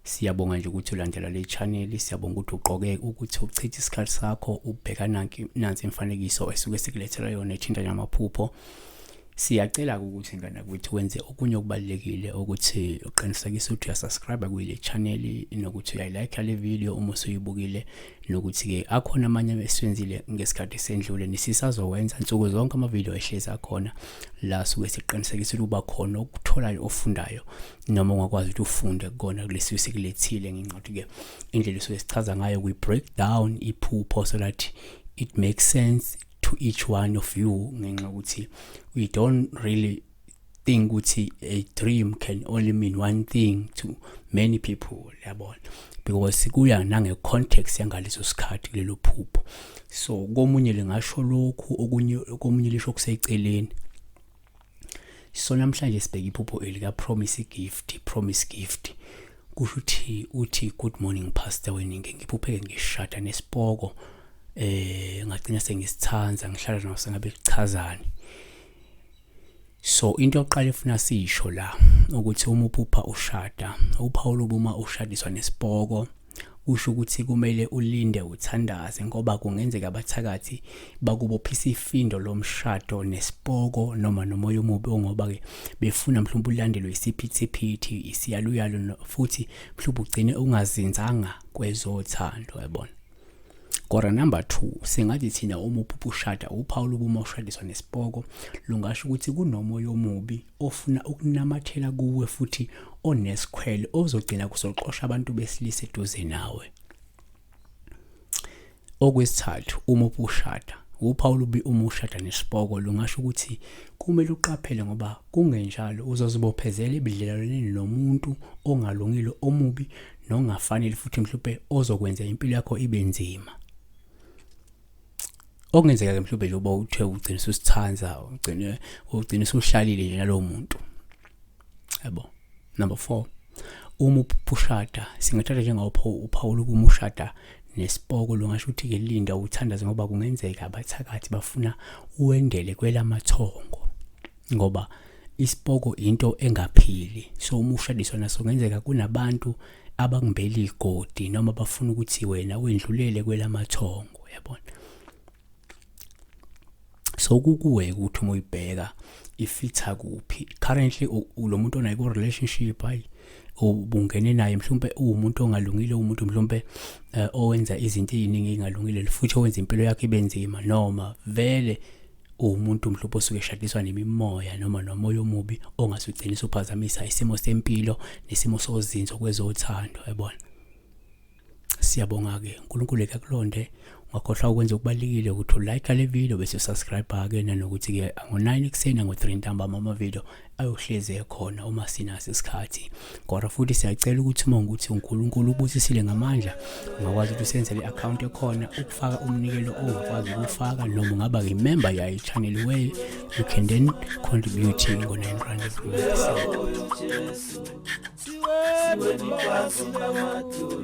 Siyabonga nje ukuthi ulandela le channel, siyabonga ukuthi uqoke ukuthi uchithe isikhathi sakho ubheka nanki nansi imifanekiso esuke sikulethela yona ethinta namaphupho. Siyacela ukuthi ngane ukuthi wenze okunye okubalulekile ukuthi uqinisekise ukuthi uyasubscribe kule channel nokuthi uyayilike le video uma usuyibukile, nokuthi-ke akhona amanye esiwenzile ngesikhathi esendlule nesisazowenza nsuku zonke ama-video ehlezi akhona la suke siqinisekisile ukuba khona okutholayo ofundayo noma ungakwazi ukuthi ufunde kukona kulesi sikulethile. Ngenxa ukuthi-ke indlela esuke sichaza ngayo we break down iphupho so that it makes sense to each one of you, ngenxa yokuthi we don't really think ukuthi a dream can only mean one thing to many people, yabona, because kuya nange context yangaleso sikhathi kulelo phupho. So komunye lingasho lokhu, okunye komunye lisho kuseceleni. So namhlanje sibheka iphupho elika Promise Gift. Promise Gift kusho ukuthi uthi, "Good morning, Pastor Weningi, ngiphupheke ngishada nesipoko, ngagcina sengisithanza, ngihlala naso, ngabe kuchazani?" So into yokuqala efuna sisho la ukuthi uma uphupha ushada, uphawu uma ushadiswa nesipoko, kusho ukuthi kumele ulinde, uthandaze, ngoba kungenzeka abathakathi bakubophisa ifindo lomshado nesipoko noma nomoya omubi, ongoba ke befuna mhlawumbe ulandelwe isiphithiphithi, isiyaluyalu, futhi mhlawumbe ugcine ungazinzanga kwezothando, yabona. Kodwa number 2, singathi thina uma uphupha ushada, uphawu uma ushadiswa nesipoko lungasho ukuthi kunomoya omubi ofuna ukunamathela kuwe futhi onesikhwele ozogcina kusoxosha abantu besilisa eduze nawe. Okwesithathu, uma ushada, uphawu lubi uma ushada nesipoko lungasho ukuthi kumele uqaphele, ngoba kungenjalo uzozibophezela ebudlelwaneni nomuntu ongalungile, omubi nongafanele, futhi mhlawumbe ozokwenza impilo yakho ibe nzima. Okungenzeka ke mhlawumbe nje uba uthe ugcina ususithanza, ugcine usuhlalile nje nalowo muntu, yabo. Number 4, uma ushada, singathatha njengopho uphawula uma ushada nesipoko lungasho ukuthi ke linda, uthandaze, ngoba kungenzeka abathakathi bafuna uwendele kwelamathongo, ngoba isipoko into engaphili. So uma ushadiswa naso kungenzeka kunabantu abakumbela igodi noma bafuna ukuthi wena wendlulele kwelamathongo, yabona. So kukuwe ukuthi uma uyibheka ifitha kuphi currently lo muntu onaye ku relationship, hayi ubungene naye mhlawumbe uwumuntu ongalungile, umuntu mhlawumbe owenza izinto eziningi ezingalungile futhi owenza impilo yakhe ibe nzima, noma vele uwumuntu mhlawumbe osuke eshadiswa nemimoya noma nomoya omubi ongasugcina usuphazamisa isimo sempilo nesimo sozinzo kwezothando, yabona. Siyabonga ke, uNkulunkulu ekakulonde. Ungakhohlwa ukwenza okubalulekile ukuthi ulike le video bese usubscribe ke, nanokuthi ke ngo9 ekuseni, ngo3 ntambama ama video ayohlezi ekhona uma sinaso isikhathi. Kodwa futhi siyacela ukuthi uma ukuthi uNkulunkulu ubusisile ngamandla, ungakwazi ukuthi usenzele i-account ekhona ukufaka umnikelo ongakwazi ukufaka, noma ungaba i-member yayo channel where you can then contribute ngo9 rand every month. Siweni phansi namadolo.